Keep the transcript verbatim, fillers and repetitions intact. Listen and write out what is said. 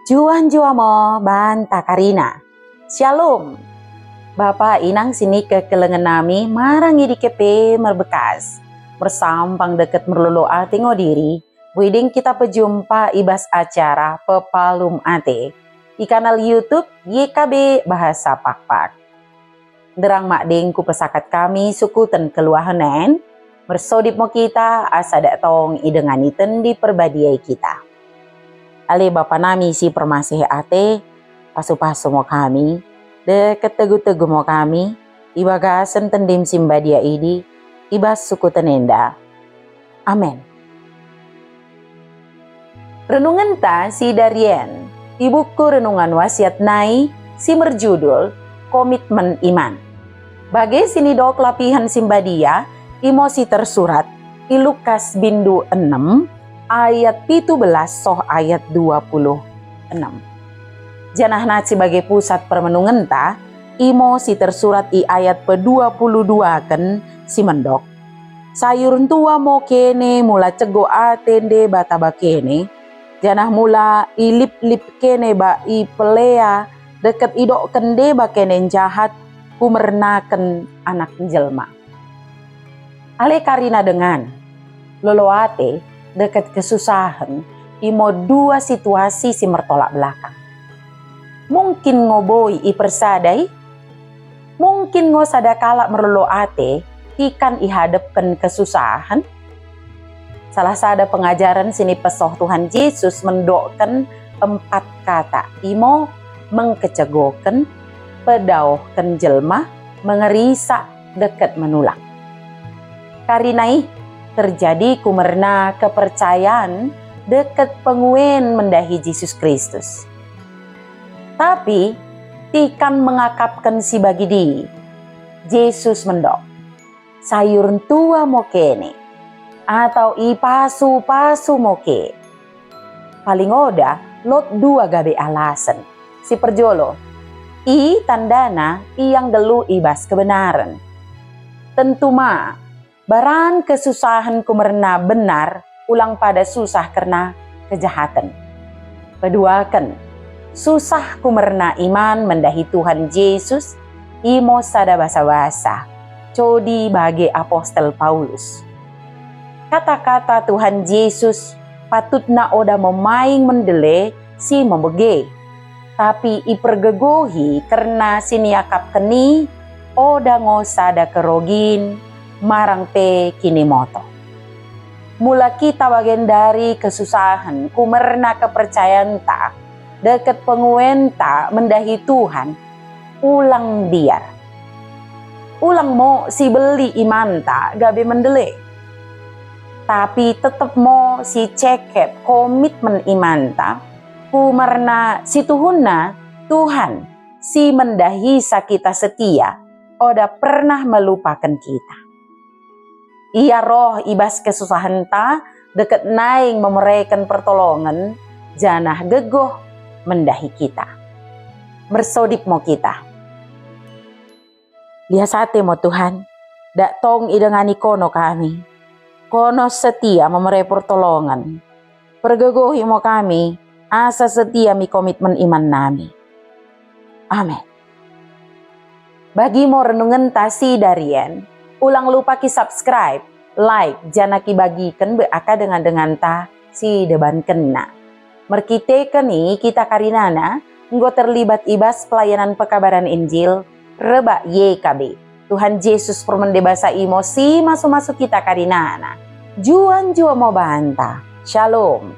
Njuah-njuah mo banta karina. Shalom. Bapa inang si nikekelengen nami marang i dike pe merbekas. Mersampang deket merlolo ate ngo diri, widing kita pejumpa i bas acara Pepalum Ate i kanal YouTube Y K B Bahasa Pakpak. Nderang madeng kupesakat kami sukuten keluahen en, mersodip mo kita asa dak tong idengani Tendi Perbadia kita. Ale Bapa nami si permaseh ate, pasu-pasu mo kami, deket tegu-tegu mo kami, i bagasen Tendim si mbadia idi, i bas sukuten enda. Amen. Renungenta si darien i buku Renungan Wasiat nai si merjudul Komitmen Iman. Bage si nidok lapihen si mbadia, imo si tersurat i Lukas bindu enem ayat pitu belas soh ayat dua puluh enem. Janah nai si bage pusat permenungenta, imo si tersurat i ayat pedua puluh duaken si mendok. Sayur ntua mo kene mula cego ate ndeba taba kene, janah mula ilip-lip kene ba i pelea deket idokken ndeba kene njahat kumernaken Anak Jelma. Ale karina dengan, lolo ate deket kesusahen imo dua situasi si mertolak belakang. Mungkin ngo boi ipersadai? Mungkin ngo sada kalak merlolo ate tikan ihadepken kesusahen? Salah sada pengajaren si nipesoh Tuhan Jesus mendokken empat kata, imo mengkecegoken, pedaohken jelma, mengerisak, deket menulak. Karina ih terjadi kumerna kepercayan deket penguen mendahi Jesus Kristus. Tapi, tikan mengakapken si bagidi, Jesus mendok, "Sayur ntua mo kene, atau ipasu-pasu mo ke." Paling oda, lot dua gabe alasen. Si perjolo, i tandana ia nggeluh i bas kebenaren. Tentu ma, baran kesusahen kumerna benar, ulang pada susah kerna kejahaten. Peduaken, susah kumerna iman mendahi Tuhan Jesus, imo sada basa-basa, codi bage apostel Paulus. Kata-kata Tuhan Jesus patutna oda memaing mendele si mebege, tapi ipergegohi kerna si niakapken i, oda ngo sada kerogin marang pe kinimoto. Mula kita bagendari kesusahen kumerna kepercayanta deket penguenta mendahi Tuhan, ulang mbiar. Ulang mo si beli imanta gabe mendele. Tapi tetep mo si ceket komitmen imanta, kumerna situhunna Tuhan si mendahisa kita setia, oda pernah melupaken kita. Ia roh i bas kesusahenta deket naing memereken pertolongen, janah gegoh mendahi kita. Mersodip mo kita. Lias ate mo Tuhan, dak tong idengani kono kami. Kono setia memere pertolongen. Pergegohi mo kami, asa setia mi komitmen iman nami. Amin. Bagi mo renungenta si darien, ulang lupa ki subscribe, like, janah ki bagiken be aka dengan-denganta si debankenna. Merkiteken i kita karinana enggo terlibat i bas pelayanan pekabaran Injil rebak Y K B. Tuhan Jesus permende basa imo si masu-masu kita karinana. Njuah-njuah mo banta. Shalom.